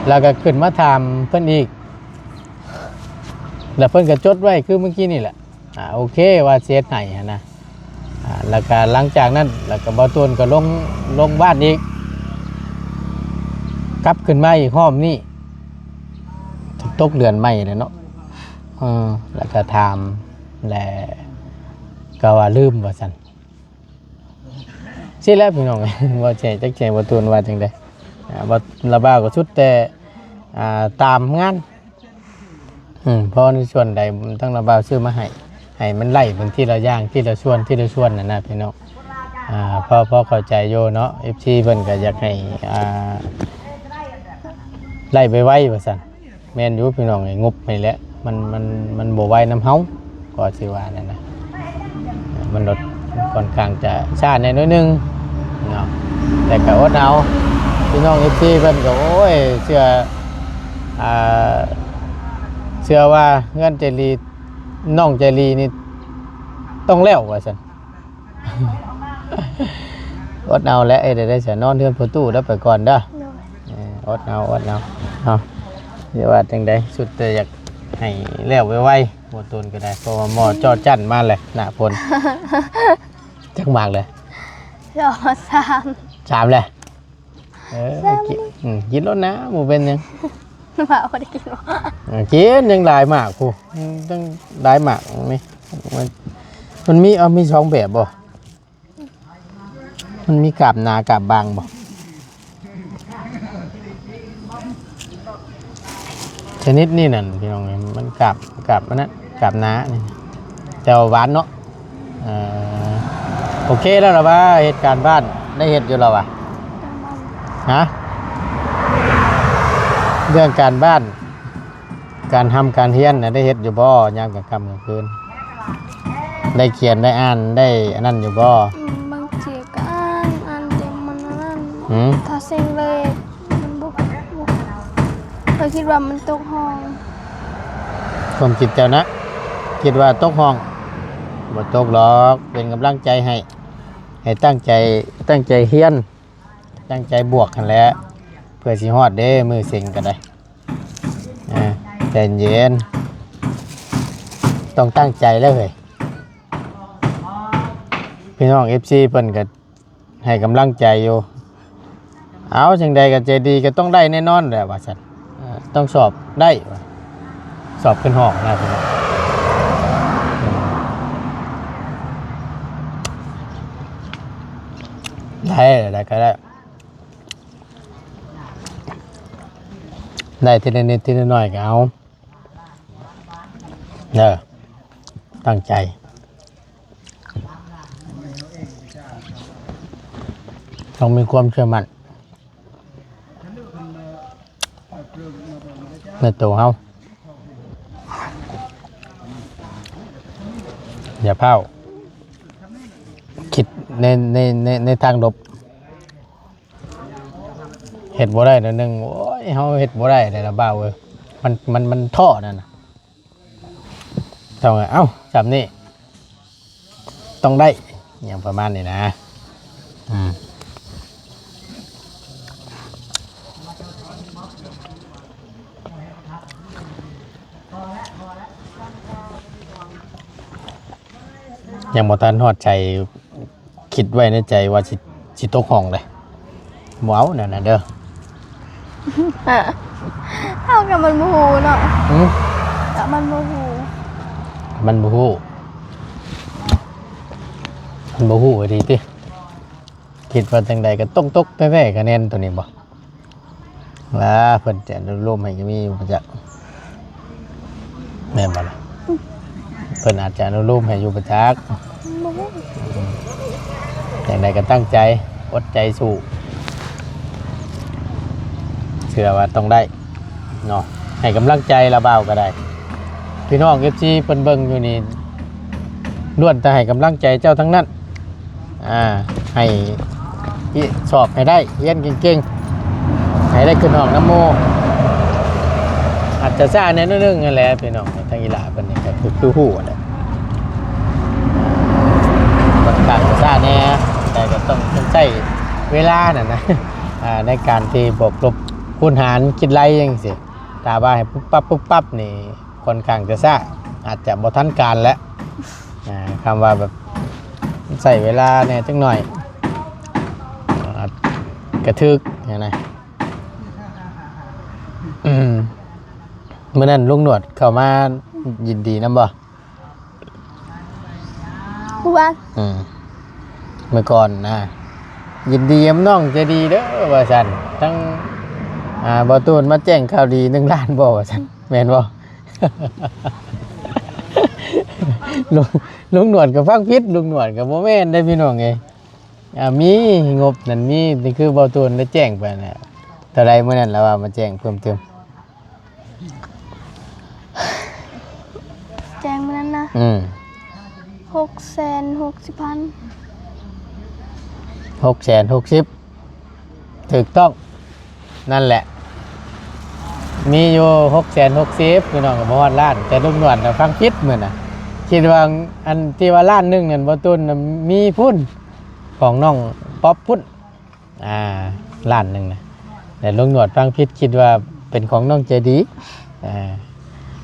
ແລ້ວກໍຂຶ້ນມາຖາມເພິ່ນອີກ ແລ້ວເພິ່ນກໍຈົດໄວ້ຄືເມື່ອກີ້ນີ້ແຫຼະ. ອ່າ ໂອເຄ ວ່າຊິເຮັດໃຫ້ຫັ້ນນະ. ອ່າ ແລ້ວກໍຫຼັງຈາກນັ້ນ ແລ້ວກໍບ່າວຕູນກໍລົງ ລົງບ້ານອີກ ກັບຂຶ້ນມາອີກຮອບນີ້ ຕົກເດືອນໃໝ່ແລ້ວເນາະ. ອືມ ແລ້ວກໍຖາມ ແລະ ກໍວ່າລືມວ່າຊັ້ນ. ຊີ້ແຫຼະພີ່ນ້ອງ ບໍ່ແຈ້ ຈັກແຈ້ບໍ່ຕູນວ່າຈັ່ງໃດ. ອ່າ ບໍ່ ລະບ່າວກໍສຸດແຕ່ ອ່າ ຕາມງານ. ອືມ ພໍໃນສ່ວນໃດ ທາງລະບ່າວຊື້ມາໃຫ້ ໃຫ້ມັນໄລ່ເປັນທີລະຢ່າງ ທີລະສ່ວນ ທີລະສ່ວນຫັ້ນນະພີ່ນ້ອງ. ອ່າ ພໍ ພໍເຂົ້າໃຈຢູ່ເນາະ ເອັຟຊີ ເພິ່ນກໍຢາກໃຫ້ ອ່າ ໄລ່ໄວໆວ່າຊັ້ນ. ແມ່ນຢູ່ພີ່ນ້ອງເອີຍ ງົບນີ້ແຫຼະ ມັນ ມັນ ມັນບໍ່ໄວນຳເຮົາ ກໍຊິວ່ານັ້ນນະ ມັນລົດຂ້ອນຂ້າງຈະຊ້າແດ່ໜ້ອຍໜຶ່ງເນາະ ແຕ່ກໍອົດເອົາ. ພີ່ນ້ອງ ເອັຟຊີ ເພິ່ນກໍ ໂອ້ຍ ເຊື່ອ ອ່າ ເຊື່ອວ່າເຮືອນໃຈດີ ນ້ອງໃຈດີນີ້ຕ້ອງແລ້ວວ່າຊັ້ນ. ອົດເອົາແຫຼະ ເຮັດໃດໄດ້ຊະ ນອນເຮືອນພໍ່ຕູ້ເດີ ໄປກ່ອນເດີ. ໂດຍ ເອີ ອົດເອົາ ອົດເອົາ ເອົາ ຊິວ່າຈັ່ງໃດ ສຸດແຕ່ຢາກໃຫ້ແລ້ວໄວໆ ບໍ່ຕົນກໍໄດ້ ເພາະວ່າໝໍ້ຈໍ້ຈັ້ນມາແຫຼະ ໜ້າຝົນ. ຈັກໝາກແຫຼະ? ສອງ ສາມ ສາມແຫຼະ. ເອີ ສາມ ກິນ ອືມ ກິນໂລດນະ ບໍ່ເປັນຫຍັງ. ວ່າບໍ່ໄດ້ກິນບໍ່? ເອີ ກິນ ຍັງຫຼາຍໝາກພຸ້ນ ອືມ ຕັ້ງຫຼາຍໝາກນີ້. ມັນ ມັນມີ ເອົາ ມີສອງແບບບໍ່? ມັນມີກາບໜາກາບບາງບໍ່? ຊະນິດນີ້ນັ້ນ ພີ່ນ້ອງເອີຍ ມັນກາບ ກາບອັນນັ້ນ ກາບໜານີ້ ແຕ່ວ່າຫວານເນາະ. ເອີ ໂອເຄແລ້ວລະວ່າ ເຮັດການບ້ານໄດ້ເຮັດຢູ່ລະວ່າ? ຮະ? ເລື່ອງການບ້ານ ການຮ່ຳການຮຽນນະ ໄດ້ເຮັດຢູ່ບໍ່ ຍາມກາງຄ່ຳກາງຄືນ? ໄດ້ຂຽນໄດ້ອ່ານໄດ້ອັນນັ້ນຢູ່ບໍ່? ອືມ ບາງເທື່ອກໍອ່ານ ອ່ານແຕ່ມັນອັນນັ້ນ ຫືມ ຖ້າເສັງເລີຍ ມັນບໍ່ ບໍ່ ຂ້ອຍຄິດວ່າມັນຕົກຫ້ອງ. ຄວາມຄິດເຈົ້ານະ ຄິດວ່າຕົກຫ້ອງ? ບໍ່ຕົກດອກ ເປັນກຳລັງໃຈໃຫ້ ໃຫ້ຕັ້ງໃຈ ຕັ້ງໃຈຮຽນ ຕັ້ງໃຈບວກຫັ້ນແຫຼະ ເພື່ອຊິຮອດເດ້ ມື້ເສັງກໍໄດ້. ອ່າ ໃຈເຢັນ ຕ້ອງຕັ້ງໃຈແລ້ວເຮີ້ຍ. ພີ່ນ້ອງ ເອັຟຊີ ເພິ່ນກໍໃຫ້ກຳລັງໃຈຢູ່. ເອົາ ຈັ່ງໃດກໍໃຈດີກໍຕ້ອງໄດ້ແນ່ນອນແຫຼະວ່າຊັ້ນ. ເອີ ຕ້ອງສອບໄດ້ ສອບຂຶ້ນຫ້ອງນະພີ່ນ້ອງ. ໄດ້ ໄດ້ກໍໄດ້ ໄດ້ທີລະນິດທີລະໜ້ອຍກໍເອົາເດີ ຕັ້ງໃຈ ຕ້ອງມີຄວາມເຊື່ອໝັ້ນໃນໂຕເຮົາ. ຢ່າພ້າວຄິດໃນ ໃນ ໃນ ໃນທາງລົບ. ເຮັດບໍ່ໄດ້ແນວໜຶ່ງ ໂອ້ຍ ເຮົາເຮັດບໍ່ໄດ້ແລ້ວລະບ່າວເອີຍ ມັນ ມັນ ມັນທໍ້ນັ້ນນະ ຕ້ອງ ເອົ້າ ສ່ຳນີ້ຕ້ອງໄດ້ ຫຍັງປະມານນີ້ນະ. ອືມ ຍັງບໍ່ທັນຮອດໃຈ ຄິດໄວ້ໃນໃຈວ່າຊິ ຊິຕົກຫ້ອງເດ້ ບໍ່ເອົາແນວນັ້ນເດີ. ເຮົາກໍມັນບໍ່ຮູ້ເນາະ. ຫືມ? ກໍມັນບໍ່ຮູ້ ມັນບໍ່ຮູ້ ມັນບໍ່ຮູ້ອີ່ຫຼີຕິ. ຄິດວ່າຈັ່ງໃດກໍຕ້ອງຕົກແທ້ໆ ຄະແນນໂຕນີ້ບໍ່? ວ່າເພິ່ນຈະອະນຸໂລມໃຫ້ກໍມີຢູ່ປະຈັກ ແມ່ນບໍ່ລະ? ເພິ່ນອາດຈະອະນຸໂລມໃຫ້ຢູ່ປະຈັກ. ບໍ່ຮູ້ ຈັ່ງໃດກໍຕັ້ງໃຈ ອົດໃຈສູ້ ເຊື່ອວ່າຕ້ອງໄດ້ເນາະ. ໃຫ້ກຳລັງໃຈລະບ່າວກໍໄດ້ ພີ່ນ້ອງ ເອັຟຊີ ເພິ່ນເບິ່ງຢູ່ນີ້ ລ້ວນແຕ່ໃຫ້ກຳລັງໃຈເຈົ້າທັງນັ້ນ. ອ່າ ໃຫ້ ສອບໃຫ້ໄດ້ ຮຽນເກັ່ງໆ ໃຫ້ໄດ້ຂຶ້ນຫ້ອງນຳໝູ່. ອາດຈະຊ້າແດ່ໜ້ອຍໜຶ່ງຫັ້ນແຫຼະພີ່ນ້ອງ ທາງອີ່ຫຼ້າເພິ່ນນີ້ກໍຄື ຄືຮູ້ຫັ້ນແຫຼະ ຂ້ອນຂ້າງຈະຊ້າແດ່ ແຕ່ກໍຕ້ອງ ຕ້ອງໃຊ້ເວລານັ້ນນະ ອ່າ ໃນການທີ່ບວກລົບຄູນຫານຄິດໄລ່ຈັ່ງຊີ້. ຖ້າວ່າໃຫ້ປຸບປັບ ປຸບປັບນີ້ ຂ້ອນຂ້າງຈະຊ້າ ອາດຈະບໍ່ທັນການແຫຼະ. ອ່າ ຄຳວ່າແບບໃຊ້ເວລາແດ່ຈັກໜ້ອຍ ອາດກະຖືກຫັ້ນນະ. ອືມ ມື້ນັ້ນລຸງໜວດເຂົ້າມາ ຍິນດີນຳບໍ່? ເມື່ອວານ ອືມ ເມື່ອກ່ອນນະ ຍິນດີນຳນ້ອງໃຈດີເດີ ວ່າຊັ້ນ. ທັງ ອ່າ ບໍ່ຕູນມາແຈ້ງຂ່າວດີໜຶ່ງລ້ານບໍ່ ວ່າຊັ້ນ ແມ່ນບໍ່? ລຸງ ລຸງໜວດກໍຟັງຜິດ ລຸງໜວດກໍບໍ່ແມ່ນເດ້ພີ່ນ້ອງເອີຍ. ອ່າ ມີງົບນັ້ນ ມີ ນີ້ຄືບໍ່ຕູນໄດ້ແຈ້ງໄປນະ. ເທົ່າໃດມື້ນັ້ນລະວ່າມາແຈ້ງເພີ່ມເຕີມ? ແຈ້ງມື້ນັ້ນນະ ອືມ ຫົກແສນຫົກສິບພັນ ຫົກແສນຫົກສິບ ຖືກຕ້ອງ ນັ້ນແຫຼະ ມີຢູ່ຫົກແສນຫົກສິບ ພີ່ນ້ອງ ກໍບໍ່ຮອດລ້ານ. ແຕ່ລຸງໜວດນະຟັງຜິດມື້ນະ ຄິດວ່າອັນທີ່ວ່າລ້ານໜຶ່ງນັ້ນ ບໍ່ຕູນນະມີພຸ້ນ ຂອງນ້ອງປັອບພຸ້ນ ອ່າ ລ້ານໜຶ່ງນະ. ແຕ່ລຸງໜວດຟັງຜິດ ຄິດວ່າເປັນຂອງນ້ອງໃຈດີ ອ່າ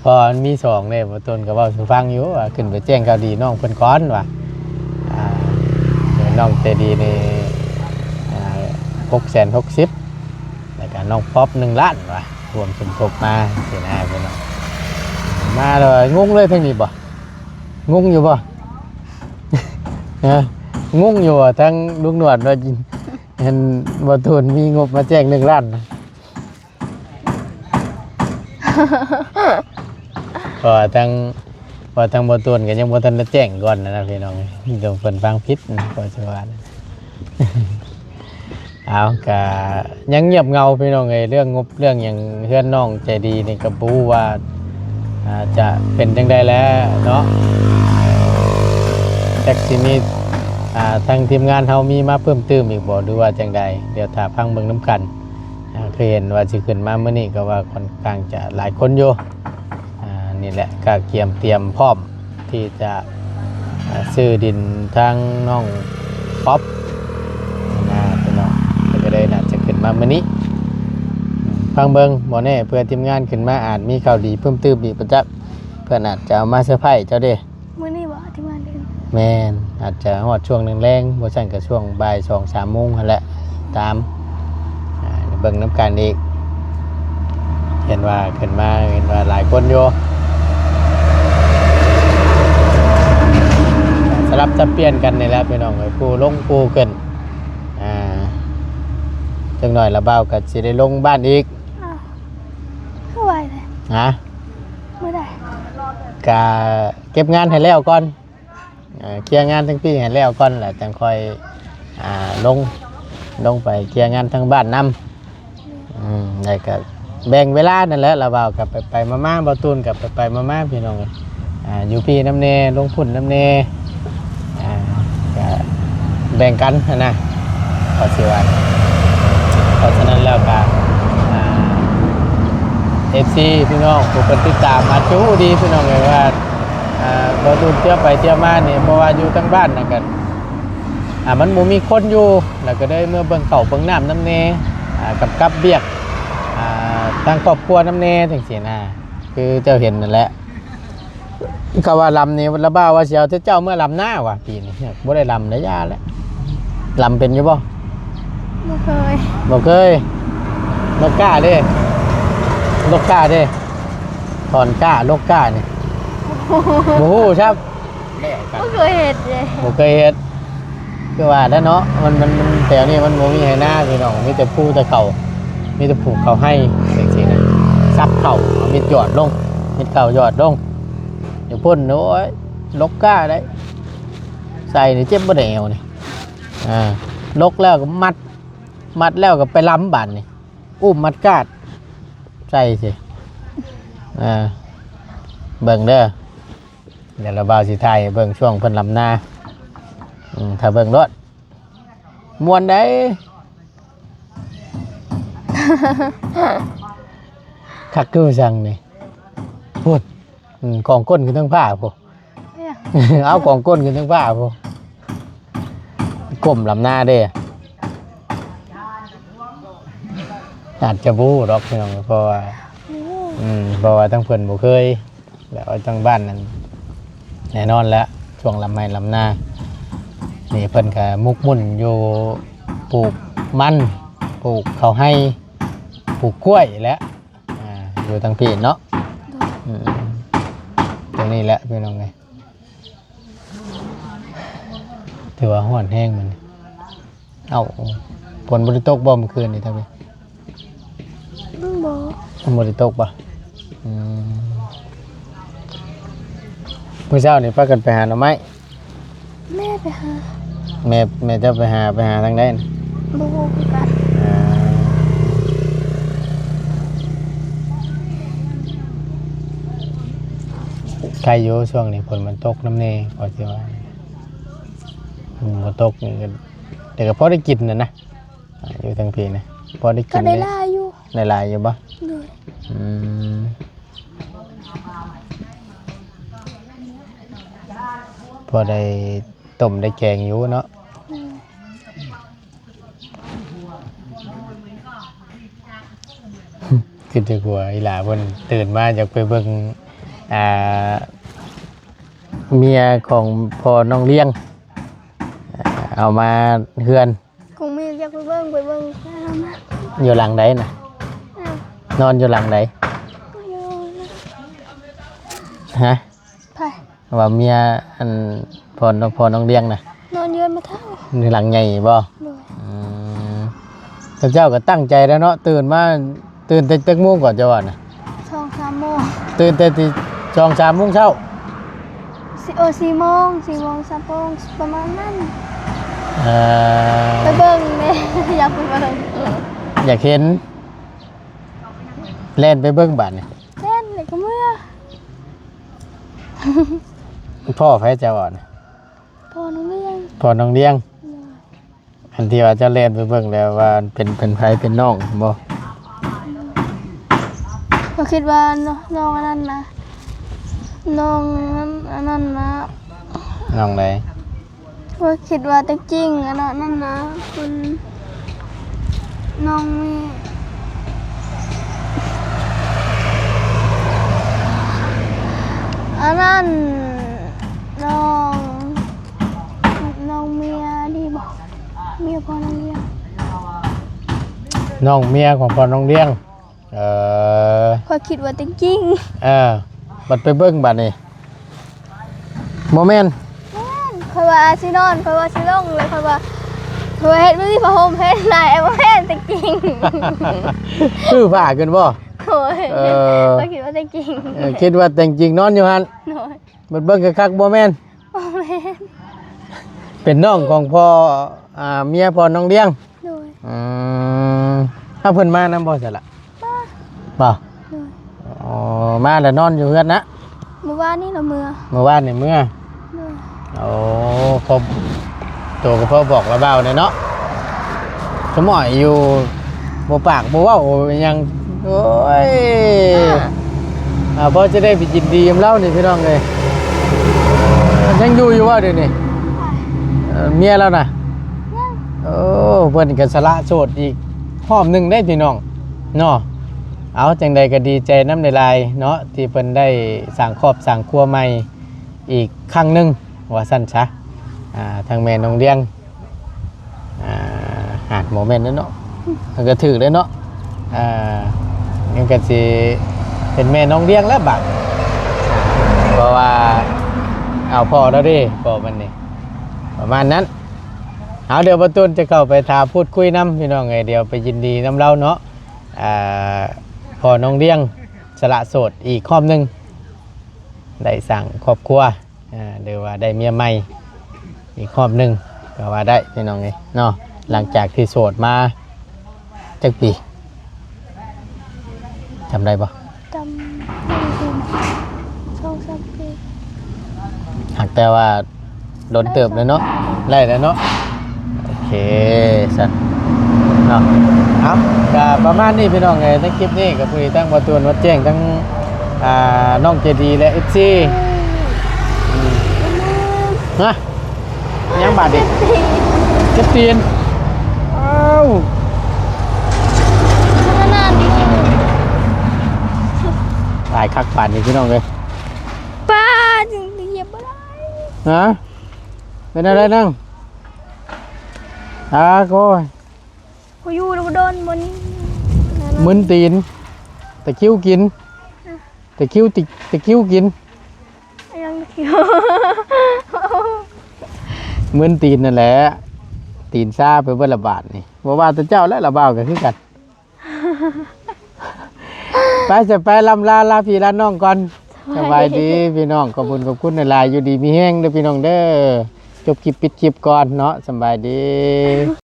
ເພາະວ່າມັນມີສອງເດ້ ບໍ່ຕູນກໍເວົ້າສູ່ຟັງຢູ່ວ່າ ຂຶ້ນໄປແຈ້ງຂ່າວດີນ້ອງເພິ່ນກ່ອນວ່າ ອ່າ ນ້ອງໃຈດີນີ້ ອ່າ ຫົກແສນຫົກສິບ ແລ້ວກໍນ້ອງປັອບໜຶ່ງລ້ານວ່າ ລວມສົມທົບມາຊີ້ນະພີ່ນ້ອງ. ມາແລ້ວງົງເລີຍທາງນີ້ບໍ່? ງົງຢູ່ບໍ່? ຮະ? ງົງຢູ່ບໍ່? ທາງລຸງໜວດວ່າ ເຫັນບໍ່ຕູນມີງົບມາແຈ້ງໜຶ່ງລ້ານນະ. ເພາະວ່າທາງ ເພາະວ່າທາງບໍ່ຕູນກໍຍັງບໍ່ທັນໄດ້ແຈ້ງກ່ອນນະພີ່ນ້ອງ ຕ້ອງເພິ່ນຟັງຜິດນະ ກໍຊິວ່າ. ເອົາ ກະຍັງງຽບເຫງົາພີ່ນ້ອງເອີຍ ເລື່ອງງົບເລື່ອງຫຍັງ ເຮືອນນ້ອງໃຈດີນີ້ກໍບໍ່ຮູ້ວ່າ ອ່າ ຈະເປັນຈັ່ງໃດແລ້ວເນາະ. ຈັກຊິມີ ອ່າ ທາງທີມງານເຮົາມີມາເພີ່ມຕື່ມອີກບໍ່ ຫຼືວ່າຈັ່ງໃດ? ດຽວຖ້າຟັງເບິ່ງນຳກັນ. ອ່າ ຄືເຫັນວ່າຊິຂຶ້ນມາມື້ນີ້ກໍວ່າຂ້ອນຂ້າງຈະຫຼາຍຄົນຢູ່. ອ່າ ນີ້ແຫຼະ ກະກຽມຕຽມພ້ອມທີ່ຈະ ອ່າ ຊື້ດິນທາງນ້ອງປັອບນະພີ່ນ້ອງ ເພິ່ນກໍເລີຍໜ້າຈະຂຶ້ນມາມື້ນີ້. ອືມ ຟັງເບິ່ງ ບໍ່ແນ່ ເພື່ອທີມງານຂຶ້ນມາອາດມີຂ່າວດີເພີ່ມຕື່ມອີກປະຈັກ ເພິ່ນອາດຈະເອົາມາເຊີໄພເຈົ້າເດ້. ມື້ນີ້ບໍ່ ທີ່ມາເດີນ? ແມ່ນ ອາດຈະຮອດຊ່ວງແລງໆ ບໍ່ຊັ້ນກໍຊ່ວງບ່າຍສອງສາມໂມງຫັ້ນແຫຼະ ຕາມ ອ່າ ເບິ່ງນຳກັນອີກ. ເຫັນວ່າຂຶ້ນມາ ເຫັນວ່າຫຼາຍຄົນຢູ່ ສະຫຼັບສັບປ່ຽນກັນນີ້ແຫຼະພີ່ນ້ອງເອີຍ ຜູ້ລົງຜູ້ຂຶ້ນ. ອ່າ ຈັກໜ້ອຍລະບ່າວກໍຊິໄດ້ລົງບ້ານອີກ. ອ້າວ ຄືໄວແທ້? ຮະ? ມື້ໃດ? ກະເກັບງານໃຫ້ແລ້ວກ່ອນ ເອີ ເຄຍງານທັງປີໃຫ້ແລ້ວກ່ອນ ແລ້ວຈັ່ງຄ່ອຍ ອ່າ ລົງ ລົງໄປເຄຍງານທາງບ້ານນຳ. ອືມ ແລ້ວກໍແບ່ງເວລານັ້ນແຫຼະ ລະບ່າວກໍໄປໆມາໆ ບ່າວຕູນກໍໄປໆມາໆ ພີ່ນ້ອງເອີຍ. ອ່າ ຢູ່ພີ້ນຳແດ່ ລົງພຸ້ນນຳແດ່ ອ່າ ກະແບ່ງກັນຫັ້ນນະ ກໍຊິວ່າ. ເພາະສະນັ້ນແລ້ວກະ ອ່າ ເອັຟຊີ ພີ່ນ້ອງຜູ້ເພິ່ນຕິດຕາມອາດຈະຮູ້ດີ ພີ່ນ້ອງເອີຍ ວ່າ ອ່າ ບ່າວຕູນທ່ຽວໄປທ່ຽວມານີ້ ເພາະວ່າຢູ່ທາງບ້ານນະ ກະ ອ່າ ມັນບໍ່ມີຄົນຢູ່ ແລ້ວກໍໄດ້ເມືອເບິ່ງເຂົ້າເບິ່ງນ້ຳນຳແດ່ ອ່າ ກັບກັບວຽກ ອ່າ ທາງຄອບຄົວນຳແດ່ ຈັ່ງຊີ້ນະ ຄືເຈົ້າເຫັນນັ້ນແຫຼະ. ເຂົາວ່າລຳນີ້ ລະບ່າວວ່າຊິເອົາແຕ່ເຈົ້າເມືອລຳນາວ່າ ປີນີ້ບໍ່ໄດ້ລຳໄດ້ ຢ່າແຫຼະ. ລຳເປັນຢູ່ບໍ່? ບໍ່ເຄີຍ ບໍ່ເຄີຍ. ລົກກ້າເດ້ ລົກກ້າເດ້ ຖອນກ້າ ລົກກ້ານີ້ ບໍ່ຮູ້ຊ້ຳ. ບໍ່ເຄີຍເຮັດເດ້ ບໍ່ເຄີຍເຮັດ. ຄືວ່າແຫຼະເນາະ ມັນ ມັນ ມັນແຖວນີ້ມັນບໍ່ມີໄຮ່ນາພີ່ນ້ອງ ມີແຕ່ພູແຕ່ເຂົາ ມີແຕ່ຜູກເຂົ້າໄຮ່ຈັ່ງຊີ້ນະ ສັບເຂົ້າ ເອົາມີດຢອດລົງ ມີດເຂົ້າຢອດລົງ. ຢູ່ພຸ້ນ ໂອ້ຍ ລົກກ້າໄດ໋ ໃສ່ນີ້ເຈັບບໍ່ໄດ້ແອວນີ້. ອ່າ ລົກແລ້ວກໍມັດ ມັດແລ້ວກໍໄປລຳບາດນີ້ ອຸ້ມມັດກາດໃສ່ຊິ. ອ່າ ເບິ່ງເດີ ດຽວລະບ່າວຊິຖ່າຍໃຫ້ເບິ່ງຊ່ວງເພິ່ນລຳນາ. ອືມ ຖ້າເບິ່ງໂລດ ມ່ວນໃດ໋. ຄັກຄືວ່າຈັ່ງນີ້ ພຸ້ນ ອືມ ກອງກົ້ນຂຶ້ນເທິງຟ້າພຸ້ນ. ເອີ ເອົາກອງກົ້ນຂຶ້ນເທິງຟ້າພຸ້ນ ກົ້ມລຳນາເດ້. ອາດຈະບໍ່ຮູ້ດອກພີ່ນ້ອງ ເພາະວ່າ ອືມ ເພາະວ່າທາງເພິ່ນບໍ່ເຄີຍ ແລ້ວທາງບ້ານນັ້ນ ແນ່ນອນແລ້ວ ຊ່ວງລຳໄຮ່ລຳນານີ້ ເພິ່ນກະໝົກໝຸ່ນຢູ່ປູກມັນ ປູກເຂົ້າໄຮ່ ປູກກ້ວຍແຫຼະ ອ່າ ຢູ່ທາງພີ້ເນາະ. ໂດຍ ອືມ ນີ້ແຫຼະພີ່ນ້ອງເອີຍ ຖືວ່າຮ້ອນແຮງມື້ນີ້. ເອົ້າ ຝົນບໍ່ໄດ້ຕົກບໍ່ມື້ຄືນນີ້ທາງນີ້? ບໍ່ ບໍ່ໄດ້ຕົກບໍ່? ອືມ ມື້ເຊົ້ານີ້ພາກັນໄປຫາໜໍ່ໄມ້? ແມ່ໄປຫາ ແມ່ ແມ່ເຈົ້າໄປຫາ ໄປຫາທາງໃດນະ? ບໍ່ຮູ້ຄືກັນ. ອ່າ ໄຄຢູ່ ຊ່ວງນີ້ຝົນມັນຕົກນຳແດ່ ກໍຊິວ່າ ມັນບໍ່ຕົກນີ້ກໍ ແຕ່ກໍພໍໄດ້ກິນນະນະ ອ່າ ຢູ່ທາງພີ້ນະ ພໍໄດ້ກິນ ກໍໄດ້ຫຼາຍຢູ່ ໄດ້ຫຼາຍຢູ່ບໍ່? ໂດຍ ອືມ ພໍໄດ້ຕົ້ມໄດ້ແກງຢູ່ເນາະ. ອືມ ຄິດຮອດອີ່ຫຼ້າເພິ່ນ ຕື່ນມາຢາກໄປເບິ່ງ ອ່າ ເມຍຂອງພໍ່ນ້ອງລ້ຽງ ເອົາມາເຮືອນ. ຄົງມີຢາກໄປເບິ່ງ ໄປເບິ່ງ ຢູ່ຫຼັງໃດນະ? ອ້າວ ນອນຢູ່ຫຼັງໃດ? ຢູ່ ຮະ? ໃຜ? ວ່າເມຍ ອັນ ພໍ່ ພໍ່ນ້ອງລ້ຽງນະ ນອນເຮືອນແມ່ເຖົ້າ ຢູ່ຫຼັງໃຫຍ່ບໍ່? ໂດຍ ອືມ ເຈົ້າກໍຕັ້ງໃຈແລ້ວເນາະ ຕື່ນມາ ຕື່ນແຕ່ຈັກໂມງກ່ອນເຈົ້າວ່ານະ? ສອງສາມໂມງ ຕື່ນແຕ່ສອງສາມໂມງເຊົ້າ ສີ່ ເອີ ສີ່ໂມງ ສີ່ໂມງ ສາມໂມງ ປະມານນັ້ນ. ເອີ ໄປເບິ່ງເດ້ ຢາກໄປເບິ່ງ ຢາກເຫັນ ແລ່ນໄປເບິ່ງບາດນີ້ ແລ່ນແລ້ວກໍເມືອ. ພໍ່ໃຜເຈົ້າວ່ານະ? ພໍ່ນ້ອງລ້ຽງ ພໍ່ນ້ອງລ້ຽງ. ໂດຍ ອັນທີ່ວ່າເຈົ້າແລ່ນໄປເບິ່ງແລ້ວວ່າເປັນ ເປັນໃຜ ເປັນນ້ອງບໍ່? ຂ້ອຍຄິດວ່ານ້ອງ ນ້ອງອັນນັ້ນນະ ນ້ອງອັນ ອັນນັ້ນນະ. ນ້ອງໃດ? ຂ້ອຍຄິດວ່າແຕ່ງຈິງອັນນັ້ນນະ ຄົນ ນ້ອງມີ ອັນນັ້ນ ນ້ອງ ນ້ອງເມຍນີ້ບໍ? ເມຍພໍ່ນ້ອງລ້ຽງ ນ້ອງເມຍຂອງພໍ່ນ້ອງລ້ຽງ. ເອີ ຂ້ອຍຄິດວ່າແຕ່ງຈິງ ເອີ ບັດໄປເບິ່ງບາດນີ້ ບໍ່ແມ່ນ ແມ່ນ ຂ້ອຍວ່າຊິນອນ ຂ້ອຍວ່າຊິລົງ ແລ້ວຂ້ອຍວ່າ ຂ້ອຍວ່າເຮັດມື້ນີ້ຜ້າຫົ່ມເຮັດຫຼາຍ ບໍ່ແມ່ນແຕ່ງຈິງ ຄືຜ້າຂຶ້ນບໍ່? ໂດຍ ເອີ ຂ້ອຍຄິດວ່າແຕ່ງຈິງ ເອີ ຄິດວ່າແຕ່ງຈິງນອນຢູ່ຫັ້ນ ໂດຍ ບັດເບິ່ງຄັກໆ ບໍ່ແມ່ນ ບໍ່ແມ່ນ ເປັນນ້ອງຂອງພໍ່ ອ່າ ເມຍພໍ່ນ້ອງລ້ຽງ. ໂດຍ ອືມ ເອົາເພິ່ນມານຳບໍ່ຊັ້ນລະ? ມາ ບໍ່? ໂດຍ ອໍ ມາແລ້ວນອນຢູ່ເຮືອນນະ? ມື້ວານນີ້ລະເມືອ ມື້ວານນີ້ເມືອ. ໂດຍ ໂອ້ ພໍ ໂຕກໍພໍບອກລະເວົ້າແດ່ເນາະ ສະໝອຍຢູ່ ບໍ່ປາກບໍ່ເວົ້າຫຍັງ. ໂອ້ຍ ອ່າ ພໍຈະໄດ້ໄປຍິນດີນຳລາວນີ້ພີ່ນ້ອງເອີຍ. ຍັງຢູ່ຢູ່ບໍ່ດຽວນີ້? ເອີ ເມຍລາວນະ? ຍັງ ໂອ້ ເພິ່ນກໍສະຫຼະໂສດອີກຮອບໜຶ່ງເດ້ພີ່ນ້ອງເນາະ. ເອົາ ຈັ່ງໃດກໍດີໃຈນຳຫຼາຍໆເນາະ ທີ່ເພິ່ນໄດ້ສ້າງຄອບສ້າງຄົວໃໝ່ອີກຄັ້ງໜຶ່ງວ່າຊັ້ນຊະ. ອ່າ ທາງແມ່ນ້ອງລ້ຽງ ອ່າ ຫາ ບໍ່ແມ່ນແລ້ວເນາະ ມັນກໍຖືກແລ້ວເນາະ. ອ່າ ມັນກໍຊິເປັນແມ່ນ້ອງລ້ຽງແລ້ວບາດ ເພາະວ່າເອົາພໍ່ແລ້ວເດ້ ພໍ່ມັນນີ້ ປະມານນັ້ນ. ເອົາ ດຽວບ່າວຕູນຈະເຂົ້າໄປຖາມພູດຄຸຍນຳ ພີ່ນ້ອງເອີຍ ດຽວໄປຍິນດີນຳລາວເນາະ. ອ່າ ພໍ່ນ້ອງລ້ຽງສະຫຼະໂສດອີກຮອບໜຶ່ງ ໄດ້ສ້າງຄອບຄົວ ອ່າ ຫຼືວ່າໄດ້ເມຍໃໝ່ອີກຮອບໜຶ່ງກໍວ່າໄດ້ ພີ່ນ້ອງເອີຍເນາະ. ຫຼັງຈາກທີ່ໂສດມາຈັກປີ ຈຳໄດ້ບໍ່? ຈຳ ສອງສາມປີ ຫາກແຕ່ວ່າດົນເຕີບແລ້ວເນາະ ໄດ້ແລ້ວເນາະ. ໂອເຄຊັ້ນເນາະ. ເອົາ ກໍປະມານນີ້ພີ່ນ້ອງເອີຍ ໃນຄລິບນີ້ກໍພໍດີ ທັງບ່າວຕູນ ວັດແຈ້ງ ທັງ ອ່າ ນ້ອງເຈດີ ແລະ ເອັຟຊີ ອືມ ຮະ ຍັງບາດອີກ ເຈັບຕີນ ເຈັບຕີນ. ອ້າວ ຂະໜາດນີ້ ຫຼາຍຄັກປານນີ້ພີ່ນ້ອງເອີຍ. ປ້າ ຈຶ່ງຢຽບບໍ່ໄດ້ ຮະ ເປັນແນວໃດນາງ? ອາ ໂອ້ຍ ຂ້ອຍຢູ່ນຳບໍ່ດົນ ມື້ນີ້ມຶນຕີນ ຕະຄຣິວກິນ ຕະຄຣິວຕິ ຕະຄຣິວກິນ. ມຶນຕີນນັ້ນແຫຼະ ຕີນຊາໄປເບິດລະບາດນີ້ ບໍ່ວ່າແຕ່ເຈົ້າແລະ ລາວບ່າວກໍຄືກັນ. ໄປ ສະ ໄປ ລ່ຳລາ ລາພີ່ລານ້ອງກ່ອນ. ສະບາຍດີພີ່ນ້ອງ ຂອບຄຸນຂອບຄຸນຫຼາຍໆ ຢູ່ດີມີແຮງເດີພີ່ນ້ອງເດີ. ຈົບຄລິບປິດຄລິບກ່ອນເນາະ ສະບາຍດີ.